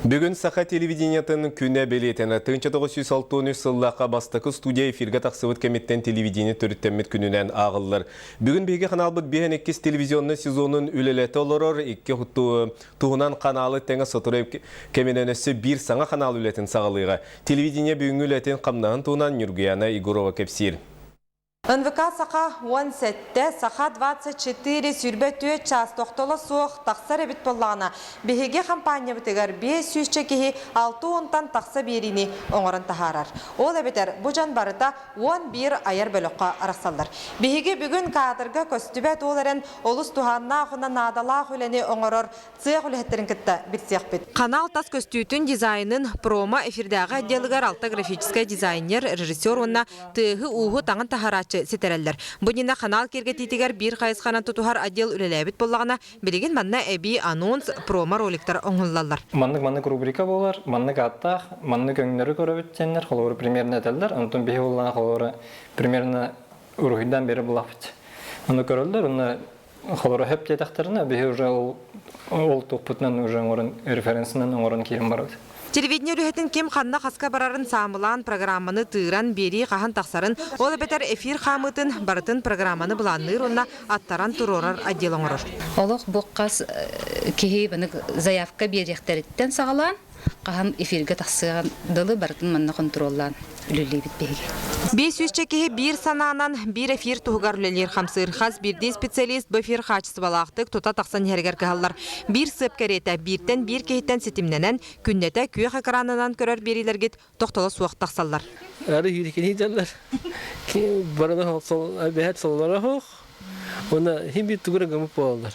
Бүгүн саха телевидениетын күнэ бэлиэтэнэр. 1963 сыллаахха бастакы студия эфиргэ тахсыбыт кэмиттэн телевидение төрүттэммит күнүнэн ааҕыллар. Бүгүн биһиги ханаалбыт биһэн иккис телевизионный сезонун үлэлэтэ олорор икки туһунан ханаалы тэҥэ сотору кэминэн өссө биир саҥа ханаал үлэтин саҕалыаҕа. Телевидение бүгүҥҥү үлэтин хамнаһын туһунан Ньургуяна Егорова кэпсиир. НВК Саха 17, Саха 24 24 чаас тохтоло суох тахсар эбит буоллаҕына, биһиги хампаанньабытыгар 500 киһи алта уонтан тахса биэриини оҥорон таһаарар. Ол эбэтэр бу дьон барыта 11 айар бөлөххө арахсаллар. Биһиги бүгүн кадрга көстүбэт ол эрэн олус туһааннаах уонна наадалаах үлэни оҥорор Сыах үлэһиттэрин кытта билсиэхпит. Канал тас көстүүтүн дизайнын промо эфирдээҕи отделыгар алта графическай дизайнер, режиссер уонна тыаһы-ууһу таҥан таһарааччы ситэрэллэр. Бу иннинэ канал киэргэтиитигэр биир хайысханан тутуһар отдел үлэлээбит буоллаҕына, билигин манна эбии анонс, промо-роликтар оҥоһуллаллар. Маннык-маннык рубрика буолар, маннык ааттаах, маннык өҥнөрү көрөбүт диэннэр холобур примерно этэллэр. Онтон биһи буоллаҕына холобура примерно уруһуйдаан биэрэ булахпыт. Ону көрөллөр, уонна Холоро хөп диэтэхтэринэ, биһи уже ол ол туохпутунан уже оҥорон референсынан оҥорон киирэн барабыт. Телевидение үлэһитин ким ханна хаска барарын саамылаан, программаны тыыран, биэрии хаһан тахсарын, ол эбэтэр эфир хаамыытын барытын программаны былаанныыр уонна аттаран туруорар отдел оҥорор. Олох бу хас киһи заявка биэриэхтэриттэн саҕалаан хаһан эфиргэ тахсыаҕын дылы барытын манна хонтуруоллаан үлэлиибит биһиги. 500 киһи биир санаанан биир эфир туһугар үлэлиир-хамсыыр. Хас биирдии специалист бу эфир хаачыстыбалаахтык тута тахсан иһэригэр кыһаллар. Биир сыап кэриэтэ бииртэн биир киһиттэн ситимнэнэн, күннэтэ күөх экранынан көрөр биэриилэргит тохтоло суох тахсаллар. Ары кини дьаллар. Барана бэһэт сололоро хоох. Уонна хим бир тугура гымып буолаллар.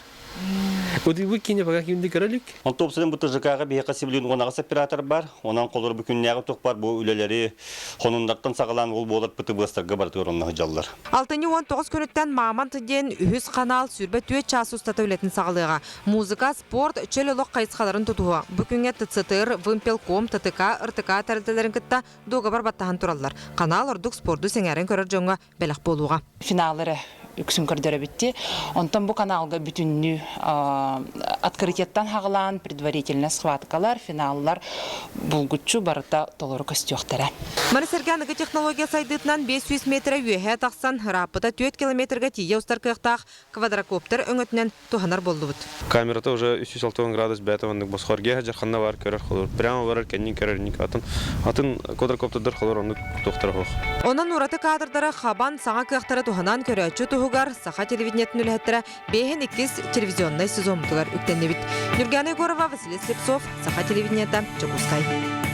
Удуйбут киинэ пока кимди көрөлүк. Онто тупсарын бу ТЖК-га биһиэхэ сибилигин уонаҕас оператор бар. Онон холор бу күннээҕи туох бар бу үлэлэри хонуннартан саҕалаан ол буолар ПТБ-старга барытыгар онно сылдьаллар. Алтынньы 19 күнүттэн Мамонт диэн үһүс канал 24 чаас устата үлэтин саҕалыаҕа. Музыка, спорт, чөл олох хайысхаларын тутуһуо. Бу күҥҥэ ТЦТР, Вымпелком, ТТК, РТК тэрилтэлэрин кытта дуогабар баттаһан тураллар. Канал ордук спорду сэҥээрэн көрөр дьоҥҥо бэлэх буолуоҕа. Финал эрэ үксүн көрдөрөбүт Онтон бу каналга бүтүннүү открытиеттан хаҕылаан предварительная схваткалар, финаллар булгуччу барыта толору көстүөхтэрэ. Маны сэргэ аныгы технология сайдыытынан 500 метрэ үөһэ тахсан, ырааппыта 4 километрга тиийэ устар кыахтаах квадрокоптер өҥөтүнэн туһанар буоллубут. Камерата уже 360 градус бэйэтэ оннук босхо эргиэ дьарханна бар көрөр холор. Прямо барар кэннин көрөр инник атын атын квадрокоптердар холор оннук туохтара суох. Онон ураты кадрдары хабан саҥа кыахтары туһанан көрөөччү туһугар саха телевидениетин үлэһиттэрэ бэһин иккис телевизионнай сезоммутугар үктэннибит. Нюргана Егорова, Василий Слепцов, Саха телевидениета, Дьокуускай.